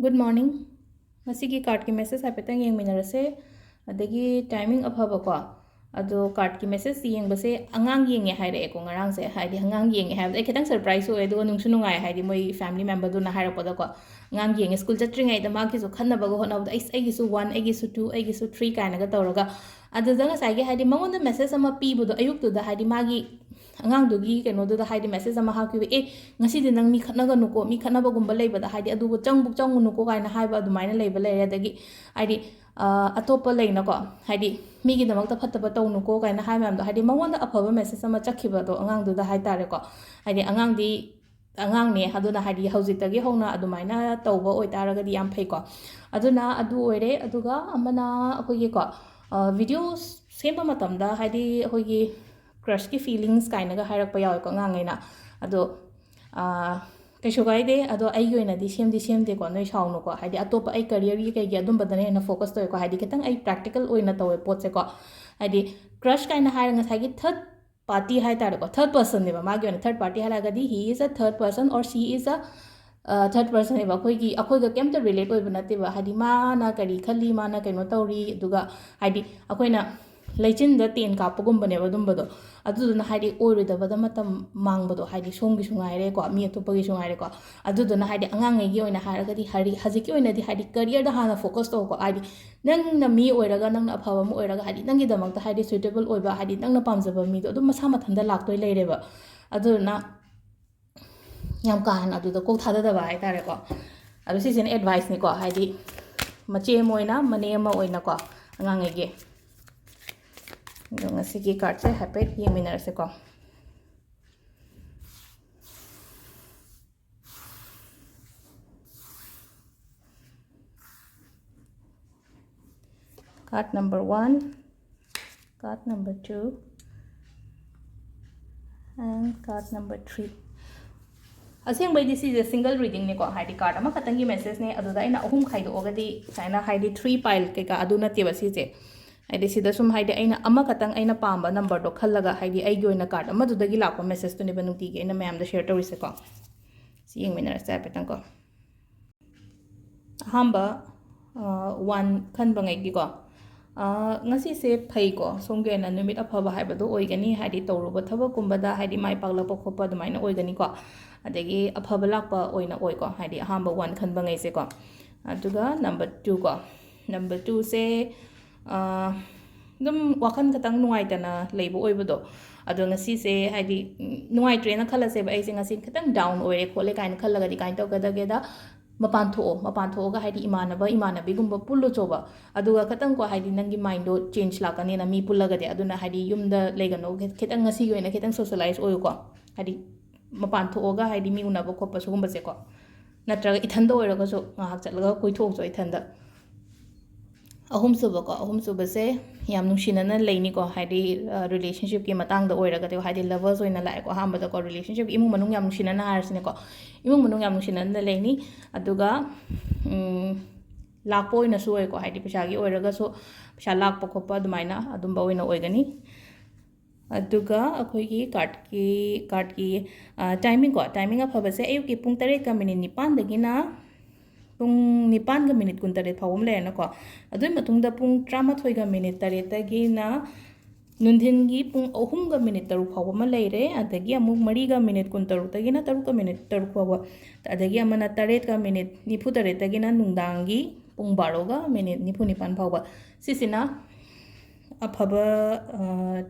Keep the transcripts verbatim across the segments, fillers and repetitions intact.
Good morning. ꯉꯁꯤꯒꯤ cardꯀꯤ message ꯍꯥꯏꯐꯦꯠꯇꯪ ꯌꯦꯡꯃꯤꯟꯅꯔꯁꯦ꯫ ꯑꯗꯒꯤ timing ꯑꯐꯕꯀꯣ꯫ ꯑꯗꯣ cardꯀꯤ message ꯌꯦꯡꯕꯁꯦ ꯑꯉꯥꯡ ꯌꯦꯡꯉꯦ ꯍꯥꯏꯔꯛꯑꯦꯀꯣ ꯉꯔꯥꯡꯁꯦ꯫ ꯍꯥꯏꯗꯤ ꯑꯉꯥꯡ ꯌꯦꯡꯉꯦ ꯍꯥꯏꯕꯗ ꯑꯩ ꯈꯤꯇꯪ surprise ꯑꯣꯏ, ꯑꯗꯨꯒ ꯅꯨꯡꯁꯨ ꯅꯨꯡꯉꯥꯏ꯫ ꯍꯥꯏꯗꯤ ꯃꯣꯏ family memberꯗꯨꯅ ꯍꯥꯏꯔꯛꯄꯗꯀꯣ, ꯑꯉꯥꯡ ꯌꯦꯡꯉꯦ, school ꯆꯠꯇ꯭ꯔꯤꯉꯩꯗ ꯃꯥꯒꯤꯁꯨ ꯈꯟꯅꯕꯒ ꯍꯣꯠꯅꯕꯗ, "ꯑꯩꯁ, ꯑꯩꯒꯤꯁꯨ one, ꯑꯩꯒꯤꯁꯨ two, ꯑꯩꯒꯤꯁꯨ three" ꯀꯥꯏꯅꯒ ꯇꯧꯔꯒ꯫ ꯑꯗꯨꯗ ꯉꯁꯥꯏꯒꯤ ꯍꯥꯏꯗꯤ ꯃꯉꯣꯟꯗ message ꯑꯃ ꯄꯤꯕꯗꯣ ꯑꯌꯨꯛꯇꯨꯗ, ꯍꯥꯏꯗꯤ ꯃꯥꯒꯤ ꯑꯉꯥꯡꯗꯨꯒꯤ ꯀꯩꯅꯣꯗꯨꯗ ꯍꯥꯏꯗꯤ message ꯑꯃ ꯍꯥꯞꯈꯤꯕ, "ꯑꯦ, ꯉꯁꯤꯗꯤ ꯅꯪ ꯃꯤ ꯈꯠꯅꯒꯅꯨꯀꯣ, ꯃꯤ ꯈꯠꯅꯕꯒꯨꯝꯕ ꯂꯩꯕꯗ ꯍꯥꯏꯗꯤ ꯑꯗꯨꯕꯨ ꯆꯪꯕꯨ ꯆꯪꯉꯨꯅꯨꯀꯣ" ꯀꯥꯏꯅ ꯍꯥꯏꯕ ꯑꯗꯨꯃꯥꯏꯅ ꯂꯩꯕ ꯂꯩꯔꯦ꯫ ꯑꯗꯒꯤ ꯍꯥꯏꯗꯤ, ꯑ, ꯑꯇꯣꯞꯄ ꯂꯩꯅꯀꯣ, ꯍꯥꯏꯗꯤ ꯃꯤꯒꯤꯗꯃꯛꯇ ꯐꯠꯇꯕ ꯇꯧꯅꯨꯀꯣ ꯀꯥꯏꯅ ꯍꯥꯏ ꯃꯌꯥꯝꯗꯣ, ꯍꯥꯏꯗꯤ ꯃꯉꯣꯟꯗ ꯑꯐꯕ message ꯑꯃ ꯆꯠꯈꯤꯕꯗꯣ ꯑꯉꯥꯡꯗꯨꯗ ꯍꯥꯏꯇꯥꯔꯦꯀꯣ꯫ ꯍꯥꯏꯗꯤ ꯑꯉꯥꯡꯗꯤ ꯑꯉꯥꯡꯅꯦ, ꯑꯗꯨꯅ ꯍꯥꯏꯗꯤ ꯍꯧꯖꯤꯛꯇꯒꯤ ꯍꯧꯅ ꯑꯗꯨꯃꯥꯏꯅ ꯇꯧꯕ ꯑꯣꯏꯇꯥꯔꯒꯗꯤ ꯌꯥꯝ ꯐꯩꯀꯣ꯫ ꯑꯗꯨꯅ ꯑꯗꯨ ꯑꯣꯏꯔꯦ꯫ ꯑꯗꯨꯒ ꯑꯃꯅ ꯑꯩꯈꯣꯏꯒꯤꯀꯣ, ꯑ, video ꯁꯦꯝꯕ ꯃꯇꯝꯗ ꯍꯥꯏꯗꯤ ꯑꯩꯈꯣꯏꯒꯤ crushꯀꯤ feelings ꯀꯥꯏꯅꯒ ꯍꯥꯏꯔꯛꯄ ꯌꯥꯎꯋꯦꯀꯣ ꯑꯉꯥꯡꯉꯩꯅ꯫ ꯑꯗꯣ, ꯑ, ꯀꯩꯁꯨ ꯀꯥꯏꯗꯦ꯫ ꯑꯗꯣ ꯑꯩꯒꯤ ꯑꯣꯏꯅꯗꯤ ꯁꯦꯝꯗꯤ ꯁꯦꯝꯗꯦꯀꯣ, ꯅꯣꯏ ꯁꯥꯎꯅꯨꯀꯣ꯫ ꯍꯥꯏꯗꯤ ꯑꯇꯣꯞꯄ ꯑꯩ careerꯒꯤ ꯀꯩꯒꯤ ꯑꯗꯨꯝꯕꯗꯅ ꯍꯦꯟꯅ focus ꯇꯧꯋꯦꯀꯣ꯫ ꯍꯥꯏꯗꯤ ꯈꯤꯇꯪ ꯑꯩ practical ꯑꯣꯏꯅ ꯇꯧꯋꯦ ꯄꯣꯠꯁꯦꯀꯣ꯫ ꯍꯥꯏꯗꯤ crush ꯀꯥꯏꯅ ꯍꯥꯏꯔ ꯉꯁꯥꯏꯒꯤ third party ꯍꯥꯏꯇꯥꯔꯦꯀꯣ, third personꯅꯦꯕ, ꯃꯥꯒꯤ ꯑꯣꯏꯅ third party ꯍꯥꯏꯔꯒꯗꯤ he is a third person or she is a, uh, third personꯅꯦꯕ꯫ ꯑꯩꯈꯣꯏꯒꯤ, ꯑꯩꯈꯣꯏꯒ ꯀꯩꯝꯇ relate ꯑꯣꯏꯕ ꯅꯠꯇꯦꯕ꯫ ꯍꯥꯏꯗꯤ ꯃꯥꯅ ꯀꯔꯤ ꯈꯜꯂꯤ, ꯃꯥꯅ ꯀꯩꯅꯣ ꯇꯧꯔꯤ, ꯑꯗꯨꯒ ꯍꯥꯏꯗꯤ ꯑꯩꯈꯣꯏꯅ ꯂꯩꯆꯤꯟꯗ ꯇꯦꯟ ꯀꯥꯞꯄꯒꯨꯝꯕꯅꯦꯕ ꯑꯗꯨꯝꯕꯗꯣ꯫ ꯑꯗꯨꯗꯨꯅ ꯍꯥꯏꯗꯤ ꯑꯣꯏꯔꯣꯏꯗꯕꯗ ꯃꯇꯝ ꯃꯥꯡꯕꯗꯣ, ꯍꯥꯏꯗꯤ ꯁꯣꯝꯒꯤꯁꯨ ꯉꯥꯏꯔꯦꯀꯣ, ꯃꯤ ꯑꯇꯣꯞꯄꯒꯤꯁꯨ ꯉꯥꯏꯔꯦꯀꯣ꯫ ꯑꯗꯨꯗꯨꯅ ꯍꯥꯏꯗꯤ ꯑꯉꯥꯡꯉꯩꯒꯤ ꯑꯣꯏꯅ ꯍꯥꯏꯔꯒꯗꯤ ꯍꯥꯏꯗꯤ ꯍꯧꯖꯤꯛꯀꯤ ꯑꯣꯏꯅꯗꯤ ꯍꯥꯏꯗꯤ careerꯗ ꯍꯥꯟꯅ focus ꯇꯧꯀꯣ꯫ ꯍꯥꯏꯗꯤ ꯅꯪꯅ ꯃꯤ ꯑꯣꯏꯔꯒ, ꯅꯪꯅ ꯑꯐꯕ ꯑꯃ ꯑꯣꯏꯔꯒ, ꯍꯥꯏꯗꯤ ꯅꯪꯒꯤꯗꯃꯛꯇ ꯍꯥꯏꯗꯤ suitable ꯑꯣꯏꯕ, ꯍꯥꯏꯗꯤ ꯅꯪꯅ ꯄꯥꯝꯖꯕ ꯃꯤꯗꯣ ꯑꯗꯨꯝ ꯃꯁꯥ ꯃꯊꯟꯇ ꯂꯥꯛꯇꯣꯏ ꯂꯩꯔꯦꯕ꯫ ꯑꯗꯨꯗꯨꯅ ꯌꯥꯝ ꯀꯥ ꯍꯦꯟꯅ ꯑꯗꯨꯗ ꯀꯣꯛ ꯊꯥꯗꯗꯕ ꯍꯥꯏꯇꯥꯔꯦꯀꯣ꯫ ꯑꯗꯣ ꯁꯤꯁꯤꯅ adviceꯅꯤꯀꯣ, ꯍꯥꯏꯗꯤ ꯃꯆꯦ ꯑꯃ ꯑꯣꯏꯅ, ꯃꯅꯦ ꯑꯃ ꯑꯣꯏꯅꯀꯣ, ꯑꯉꯥꯡꯉꯩꯒꯤ꯫ ꯑꯗꯣ ꯉꯁꯤꯒꯤ cardꯁꯦ ꯍꯥꯏꯐꯦꯠ ꯌꯦꯡꯃꯤꯟꯅꯔꯁꯦꯀꯣ꯫ Card number one, card number two, and card number three. ꯑꯁꯦꯡꯕꯩꯗꯤ ꯁꯤꯁꯦ single readingꯅꯤꯀꯣ, ꯍꯥꯏꯗꯤ card ꯑꯃꯈꯛꯇꯪꯒꯤ messageꯅꯦ꯫ ꯑꯗꯨꯗ ꯑꯩꯅ ꯑꯍꯨꯝ ꯈꯥꯏꯗꯣꯛꯑꯒꯗꯤ ꯁꯨꯃꯥꯏꯅ ꯍꯥꯏꯗꯤ three pile ꯀꯩꯀꯥ ꯑꯗꯨ ꯅꯠꯇꯦꯕ ꯁꯤꯁꯦ꯫ ꯍꯥꯏꯗꯤ ꯁꯤꯗ ꯁꯨꯝ ꯍꯥꯏꯗꯤ ꯑꯩꯅ ꯑꯃꯈꯛꯇꯪ ꯑꯩꯅ ꯄꯥꯝꯕ numberꯗꯣ ꯈꯜꯂꯒ, ꯍꯥꯏꯗꯤ ꯑꯩꯒꯤ ꯑꯣꯏꯅ card ꯑꯃꯗꯨꯗꯒꯤ ꯂꯥꯛꯄ messageꯇꯨꯅꯦꯕ ꯅꯨꯡꯇꯤꯒꯤ ꯑꯩꯅ ꯃꯌꯥꯝꯗ share ꯇꯧꯔꯤꯁꯦꯀꯣ꯫ ꯁꯤ ꯌꯦꯡꯃꯤꯟꯅꯔꯁꯦ ꯍꯥꯏꯐꯦꯠꯇꯪꯀꯣ꯫ ꯑꯍꯥꯟꯕ ꯋꯥꯟ ꯈꯟꯕꯉꯩꯒꯤꯀꯣ, ꯉꯁꯤꯁꯦ ꯐꯩꯀꯣ, ꯁꯣꯝꯒꯤ ꯑꯣꯏꯅ ꯅꯨꯃꯤꯠ ꯑꯐꯕ ꯍꯥꯏꯕꯗꯣ ꯑꯣꯏꯒꯅꯤ, ꯍꯥꯏꯗꯤ ꯇꯧꯔꯨꯕ ꯊꯕꯛꯀꯨꯝꯕꯗ ꯍꯥꯏꯗꯤ ꯃꯥꯏ ꯄꯥꯛꯂꯛꯄ ꯈꯣꯠꯄ ꯑꯗꯨꯃꯥꯏꯅ ꯑꯣꯏꯒꯅꯤꯀꯣ꯫ ꯑꯗꯒꯤ ꯑꯐꯕ ꯂꯥꯛꯄ ꯑꯣꯏꯅ ꯑꯣꯏꯀꯣ, ꯍꯥꯏꯗꯤ ꯑꯍꯥꯟꯕ ꯋꯥꯟ ꯈꯟꯕꯉꯩꯁꯦꯀꯣ꯫ ꯑꯗꯨꯒ ꯅꯝꯕꯔ ꯇꯨ ꯀꯣ, ꯅꯝꯕꯔ ꯇꯨꯁꯦ ꯑꯗꯨꯝ ꯋꯥꯈꯜ ꯈꯇꯪ ꯅꯨꯡꯉꯥꯏꯇꯅ ꯂꯩꯕ ꯑꯣꯏꯕꯗꯣ꯫ ꯑꯗꯣ ꯉꯁꯤꯁꯦ ꯍꯥꯏꯗꯤ ꯅꯨꯡꯉꯥꯏꯇ꯭ꯔꯦꯅ ꯈꯜꯂꯁꯦꯕ, ꯑꯩꯁꯦ ꯉꯁꯤ ꯈꯤꯇꯪ ꯗꯥꯎꯟ ꯑꯣꯏꯔꯦ ꯈꯣꯠꯂꯦ ꯀꯥꯏꯅ ꯈꯜꯂꯒꯗꯤ ꯀꯃꯥꯏꯅ ꯇꯧꯒꯗꯒꯦꯗ, ꯃꯄꯥꯟ ꯊꯣꯛꯑꯣ꯫ ꯃꯄꯥꯟ ꯊꯣꯛꯑꯒ ꯍꯥꯏꯗꯤ ꯏꯃꯥꯟꯅꯕ ꯏꯃꯥꯟꯅꯕꯤꯒꯨꯝꯕ ꯄꯨꯜꯂꯨ ꯆꯣꯕ꯫ ꯑꯗꯨꯒ ꯈꯤꯇꯪꯀꯣ ꯍꯥꯏꯗꯤ ꯅꯪꯒꯤ ꯃꯥꯏꯟꯗꯣ ꯆꯦꯟꯖ ꯂꯥꯛꯀꯅꯤꯅ, ꯃꯤ ꯄꯨꯜꯂꯒꯗꯤ꯫ ꯑꯗꯨꯅ ꯍꯥꯏꯗꯤ ꯌꯨꯝꯗ ꯂꯩꯒꯅꯣ, ꯈꯤꯇꯪ ꯉꯁꯤꯒꯤ ꯑꯣꯏꯅ ꯈꯤꯇꯪ ꯁꯣꯁꯦꯂꯥꯏꯁ ꯑꯣꯏꯌꯨꯀꯣ꯫ ꯍꯥꯏꯗꯤ ꯃꯄꯥꯟ ꯊꯣꯛꯑꯒ ꯍꯥꯏꯗꯤ ꯃꯤ ꯎꯅꯕ ꯈꯣꯠꯄ ꯁꯤꯒꯨꯝꯕꯁꯦꯀꯣ, ꯅꯠꯇ꯭ꯔꯒ ꯏꯊꯟꯗ ꯑꯣꯏꯔꯒꯁꯨ ꯉꯥꯏꯍꯥꯛ ꯆꯠꯂꯒ ꯀꯣꯏꯊꯣꯛꯎ ꯆꯣ ꯏꯊꯟꯗ꯫ ꯑꯍꯨꯝꯁꯨꯕꯀꯣ, ꯑꯍꯨꯝꯁꯨꯕꯁꯦ ꯌꯥꯝ ꯅꯨꯡꯁꯤꯅꯅ ꯂꯩꯅꯤꯀꯣ, ꯍꯥꯏꯗꯤ ꯔꯤꯂꯦꯁꯟꯁꯤꯞꯀꯤ ꯃꯇꯥꯡꯗ ꯑꯣꯏꯔꯒꯗꯤ, ꯍꯥꯏꯗꯤ ꯂꯚꯔꯁ ꯑꯣꯏꯅ ꯂꯥꯛꯑꯦꯀꯣ꯫ ꯑꯍꯥꯟꯕꯗꯀꯣ ꯔꯤꯂꯦꯁꯟꯁꯤꯞ, ꯏꯃꯨꯡ ꯃꯅꯨꯡ ꯌꯥꯝ ꯅꯨꯡꯁꯤꯅꯅ ꯍꯥꯏꯔꯁꯤꯅꯦꯀꯣ, ꯏꯃꯨꯡ ꯃꯅꯨꯡ ꯌꯥꯝ ꯅꯨꯡꯁꯤꯅꯅ ꯂꯩꯅꯤ꯫ ꯑꯗꯨꯒ ꯂꯥꯛꯄ ꯑꯣꯏꯅꯁꯨ ꯑꯣꯏꯀꯣ, ꯍꯥꯏꯗꯤ ꯄꯩꯁꯥꯒꯤ ꯑꯣꯏꯔꯒꯁꯨ ꯄꯩꯁꯥ ꯂꯥꯛꯄ ꯈꯣꯠꯄ ꯑꯗꯨꯃꯥꯏꯅ ꯑꯗꯨꯝꯕ ꯑꯣꯏꯅ ꯑꯣꯏꯒꯅꯤ꯫ ꯑꯗꯨꯒ ꯑꯩꯈꯣꯏꯒꯤ ꯀꯥꯔꯠꯀꯤ, ꯀꯥꯔꯠꯀꯤ ꯇꯥꯏꯃꯤꯡ ꯀꯣ, ꯇꯥꯏꯃꯤꯡ ꯑꯐꯕꯁꯦ ꯑꯌꯨꯛꯀꯤ ꯄꯨꯡ ꯇꯔꯦꯠꯀ ꯃꯤꯅꯤꯠ ꯅꯤꯄꯥꯟꯗꯒꯤꯅ ꯄꯨꯡ ꯅꯤꯄꯥꯟꯒ ꯃꯤꯅꯤꯠ ꯀꯨꯟꯇꯔꯦꯠ ꯐꯥꯎꯕ ꯑꯃ ꯂꯩꯔꯦꯅꯀꯣ꯫ ꯑꯗꯨꯒꯤ ꯃꯇꯨꯡꯗ ꯄꯨꯡ ꯇꯔꯥꯃꯥꯊꯣꯏꯒ ꯃꯤꯅꯤꯠ ꯇꯔꯦꯠꯇꯒꯤꯅ ꯅꯨꯡꯊꯤꯟꯒꯤ ꯄꯨꯡ ꯑꯍꯨꯝꯒ ꯃꯤꯅꯤꯠ ꯇꯔꯨꯛ ꯐꯥꯎꯕ ꯑꯃ ꯂꯩꯔꯦ꯫ ꯑꯗꯒꯤ ꯑꯃꯨꯛ ꯃꯔꯤꯒ ꯃꯤꯅꯤꯠ ꯀꯨꯟꯇꯔꯨꯛꯇꯒꯤꯅ ꯇꯔꯨꯛꯀ ꯃꯤꯅꯤꯠ ꯇꯔꯨꯛ ꯐꯥꯎꯕ꯫ ꯑꯗꯒꯤ ꯑꯃꯅ ꯇꯔꯦꯠꯀ ꯃꯤꯅꯤꯠ ꯅꯤꯐꯨ ꯇꯔꯦꯠꯇꯒꯤꯅ ꯅꯨꯡꯗꯥꯡꯒꯤ ꯄꯨꯡ ꯕꯥꯔꯣꯒ ꯃꯤꯅꯤꯠ ꯅꯤꯐꯨ ꯅꯤꯄꯥꯟ ꯐꯥꯎꯕ꯫ ꯁꯤꯁꯤꯅ ꯑꯐꯕ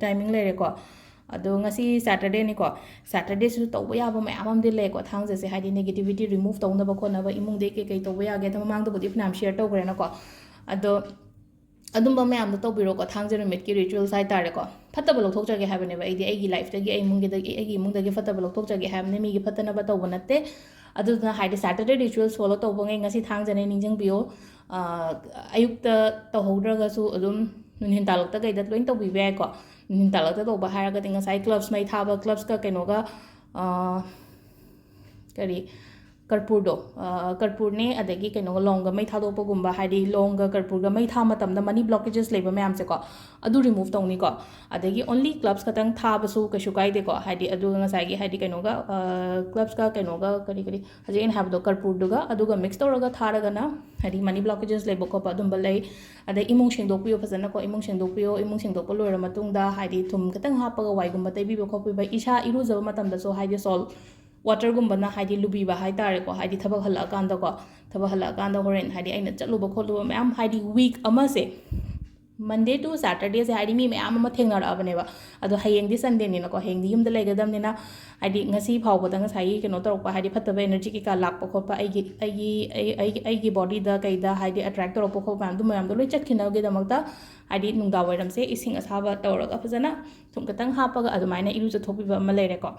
ꯇꯥꯏꯃꯤꯡ ꯂꯩꯔꯦꯀꯣ꯫ ꯑꯗꯣ ꯉꯁꯤ ꯁꯦꯇꯔꯗꯦꯅꯤꯀꯣ, ꯁꯦꯇꯔꯗꯦꯁꯤꯁꯨ ꯇꯧꯕ ꯌꯥꯕ ꯃꯌꯥꯝ ꯑꯃꯗꯤ ꯂꯩꯀꯣ꯫ ꯊꯥꯡꯖꯁꯦ ꯍꯥꯏꯗꯤ ꯅꯦꯒꯦꯇꯤꯚꯤꯇꯤ ꯔꯤꯃꯨꯚ ꯇꯧꯅꯕ ꯈꯣꯠꯅꯕ ꯏꯃꯨꯡꯗꯒꯤ ꯀꯩꯀꯩ ꯇꯧꯕ ꯌꯥꯒꯦ, ꯑꯗꯣ ꯃꯃꯥꯡꯗꯕꯨꯗꯤ ꯐꯅꯌꯥꯝ ꯁꯤꯌꯔ ꯇꯧꯈ꯭ꯔꯦꯅꯀꯣ꯫ ꯑꯗꯣ ꯑꯗꯨꯝꯕ ꯃꯌꯥꯝꯗꯣ ꯇꯧꯕꯤꯔꯣꯀꯣ, ꯊꯥꯡꯖ ꯅꯨꯃꯤꯠꯀꯤ ꯔꯤꯆꯨꯋꯦꯜꯁ ꯍꯥꯏꯇꯥꯔꯦꯀꯣ꯫ ꯐꯠꯇꯕ ꯂꯧꯊꯣꯛꯆꯒꯦ ꯍꯥꯏꯕꯅꯦꯕ ꯑꯩꯗꯤ, ꯑꯩꯒꯤ ꯂꯥꯏꯐꯇꯒꯤ, ꯑꯩ ꯏꯃꯨꯡꯒꯤꯗꯒꯤ, ꯑꯩꯒꯤ ꯏꯃꯨꯡꯗꯒꯤ ꯐꯠꯇꯕ ꯂꯧꯊꯣꯛꯆꯒꯦ ꯍꯥꯏꯕꯅꯦ, ꯃꯤꯒꯤ ꯐꯠꯇꯅꯕ ꯇꯧꯕ ꯅꯠꯇꯦ꯫ ꯑꯗꯨꯗꯨꯅ ꯍꯥꯏꯗꯤ ꯁꯦꯇꯔꯗꯦ ꯔꯤꯆꯨꯋꯦꯜꯁ ꯐꯣꯂꯣ ꯇꯧꯕꯉꯩ ꯉꯁꯤ ꯊꯥꯡꯖꯅꯦ ꯅꯤꯡꯁꯤꯡꯕꯤꯌꯣ꯫ ꯑꯌꯨꯛꯇ ꯇꯧꯍꯧꯗ꯭ꯔꯒꯁꯨ ꯑꯗꯨꯝ ꯅꯨꯡꯊꯤꯟ ꯇꯥꯂꯛꯇ ꯀꯩꯗ ꯂꯣꯏ ꯇꯧꯕꯤꯕ ꯌꯥꯏꯀꯣ꯫ ꯅꯨꯡꯊꯤꯟ ꯇꯥꯂꯛꯇ ꯇꯧꯕ ꯍꯥꯏꯔꯒꯗꯤ ꯉꯁꯥꯏ ꯀ꯭ꯂꯕꯁ ꯃꯩ ꯊꯥꯕ, ꯀ꯭ꯂꯕꯁꯀ ꯀꯩꯅꯣꯒ ꯀꯔꯤ, ꯀꯔꯄꯨꯔꯗꯣ, ꯀꯔꯄꯨꯔꯅꯦ, ꯑꯗꯒꯤ ꯀꯩꯅꯣꯒ, ꯂꯣꯡꯒ ꯃꯩ ꯊꯥꯗꯣꯛꯄꯒꯨꯝꯕ, ꯍꯥꯏꯗꯤ ꯂꯣꯡꯒ ꯀꯔꯄꯨꯔꯒ ꯃꯩ ꯊꯥꯕ ꯃꯇꯝꯗ ꯃꯅꯤ blockages ꯂꯩꯕ ꯃꯌꯥꯝꯁꯦꯀꯣ, ꯑꯗꯨ remove ꯇꯧꯅꯤꯀꯣ꯫ ꯑꯗꯒꯤ only cloves ꯈꯛꯇꯪ ꯊꯥꯕꯁꯨ ꯀꯩꯁꯨ ꯀꯥꯏꯗꯦꯀꯣ꯫ ꯍꯥꯏꯗꯤ ꯑꯗꯨꯒ ꯉꯁꯥꯏꯒꯤ, ꯍꯥꯏꯗꯤ ꯀꯩꯅꯣꯒ, clovesꯀ ꯀꯩꯅꯣꯒ, ꯀꯔꯤ ꯀꯔꯤ, ꯍꯧꯖꯤꯛ ꯑꯩꯅ ꯍꯥꯏꯕꯗꯣ, ꯀꯔꯄꯨꯔꯗꯨꯒ ꯑꯗꯨꯒ mix ꯇꯧꯔꯒ ꯊꯥꯔꯒꯅ ꯍꯥꯏꯗꯤ ꯃꯅꯤ blockages ꯂꯩꯕ ꯈꯣꯠꯄ ꯑꯗꯨꯝꯕ ꯂꯩ꯫ ꯑꯗꯩ ꯏꯃꯨꯡ ꯁꯦꯡꯗꯣꯛꯄꯤꯌꯣ ꯐꯖꯅꯀꯣ꯫ ꯏꯃꯨꯡ ꯁꯦꯡꯗꯣꯛꯄꯤꯌꯣ꯫ ꯏꯃꯨꯡ ꯁꯦꯡꯗꯣꯛꯄ ꯂꯣꯏꯔ ꯃꯇꯨꯡꯗ ꯍꯥꯏꯗꯤ ꯊꯨꯝ ꯈꯤꯇꯪ ꯍꯥꯞꯄꯒ ꯋꯥꯏꯒꯨꯝꯕ ꯇꯩꯕꯤꯕ ꯈꯣꯠꯄꯤꯕ꯫ ꯏꯁꯥ ꯏꯔꯨꯖꯕ ꯃꯇꯝꯗꯁꯨ ꯍꯥꯏꯗꯤ salt waterꯒꯨꯝꯕꯅ ꯍꯥꯏꯗꯤ ꯂꯨꯕꯤꯕ ꯍꯥꯏꯇꯥꯔꯦꯀꯣ꯫ ꯍꯥꯏꯗꯤ ꯊꯕꯛ ꯍꯜꯂꯛꯑꯀꯥꯟꯗꯀꯣ, ꯊꯕꯛ ꯍꯜꯂꯛꯑꯀꯥꯟꯗ ꯍꯣꯔꯦꯟ ꯍꯥꯏꯗꯤ ꯑꯩꯅ ꯆꯠꯂꯨꯕ ꯈꯣꯠꯂꯨꯕ ꯃꯌꯥꯝ, ꯍꯥꯏꯗꯤ week ꯑꯃꯁꯦ, Monday to Saturdayꯁꯦ ꯍꯥꯏꯗꯤ ꯃꯤ ꯃꯌꯥꯝ ꯑꯃ ꯊꯦꯡꯅꯔꯛꯑꯕꯅꯦꯕ꯫ ꯑꯗꯣ ꯍꯌꯦꯡꯗꯤ Sundayꯅꯤꯅꯀꯣ, ꯍꯌꯦꯡꯗꯤ ꯌꯨꯝꯗ ꯂꯩꯒꯗꯕꯅꯤꯅ ꯍꯥꯏꯗꯤ ꯉꯁꯤ ꯐꯥꯎꯕꯗ ꯉꯁꯥꯏꯒꯤ ꯀꯩꯅꯣ ꯇꯧꯔꯛꯄ, ꯍꯥꯏꯗꯤ ꯐꯠꯇꯕ energy ꯀꯩꯀꯥ ꯂꯥꯛꯄ ꯈꯣꯠꯄ, ꯑꯩꯒꯤ ꯑꯩꯒꯤ ꯑꯩ ꯑꯩꯒꯤ ꯑꯩꯒꯤ bodyꯗ ꯀꯩꯗ ꯍꯥꯏꯗꯤ attract ꯇꯧꯔꯛꯄ ꯈꯣꯠꯄ ꯃꯌꯥꯝꯗꯨ ꯃꯌꯥꯝꯗꯣ ꯂꯣꯏ ꯆꯠꯈꯤꯅꯕꯒꯤꯗꯃꯛꯇ ꯍꯥꯏꯗꯤ ꯅꯨꯡꯗꯥꯡ ꯋꯥꯏꯔꯝꯁꯦ ꯏꯁꯤꯡ ꯑꯁꯥꯕ ꯇꯧꯔꯒ ꯐꯖꯅ ꯊꯨꯝ ꯈꯤꯇꯪ ꯍꯥꯞꯄꯒ ꯑꯗꯨꯃꯥꯏꯅ ꯏꯔꯨꯖꯊꯣꯛꯄꯤꯕ ꯑꯃ ꯂꯩꯔꯦꯀꯣ꯫